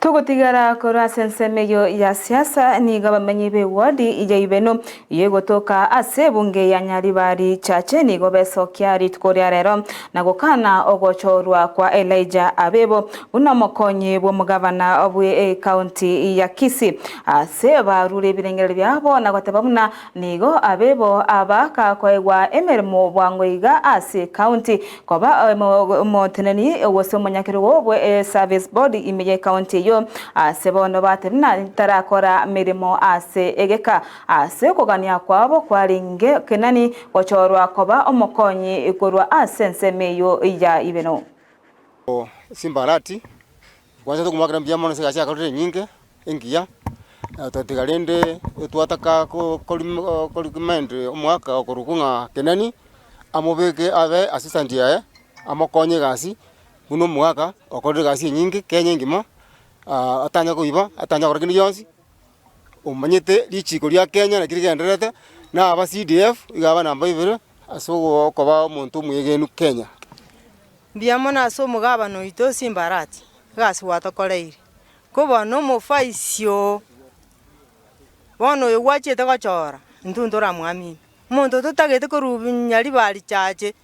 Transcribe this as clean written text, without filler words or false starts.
Togotigara korwa ase ensemo eyio ya siasa, nigo abamenyi b'ewadi ya Ibeno eyio egotoka ase ebunge ya Nyaribari Chache nigo besokia rituko ria rero na gokana ogochorwa kwa Elijah Abebo buna omokonyi bw'omogavana bwe ekaunti ya Kisii ase barure ebirengererio biabo na goteba buna Nigo abebo aba kakoegwa emeremo bwango iga ase ekaunti, koba omoteneni gose omonyakerogo bwe service board ime y'ekaunti eyio. Ase bono batebire ng'a tarakora meremo ase egeka. Ase okogania kwabo kwarenge Kenani gochorwa koba omokonyi korwa ase ensemo eyio ya Ibeno. Simbarati, Kwansa tokomoakera mbuya mono ase egasi akorire enyinge, engiya, totatiga rende twataka ko recommend omogaka okorokwa ng'a Kenani, amobeke abe assistant yaye, amokonye egasi, buna omogaka okorire egasi enyinge Kenya engima, atanya koiba, atanya gokora kende gionsi, omanyete richiko ria Kenya naki rigendererete, na aba CDF, iga aba namba ibere, ase okoba omonto omwegenu Kenya. Mbuya mono ase omogabana oito Simbarati, egasi gwatokoreire. Ko bono omofaisi oo, bono oyo gwachiete gochora, intwe ntoramwamini. Omonto totagete korwa Nyaribari chache.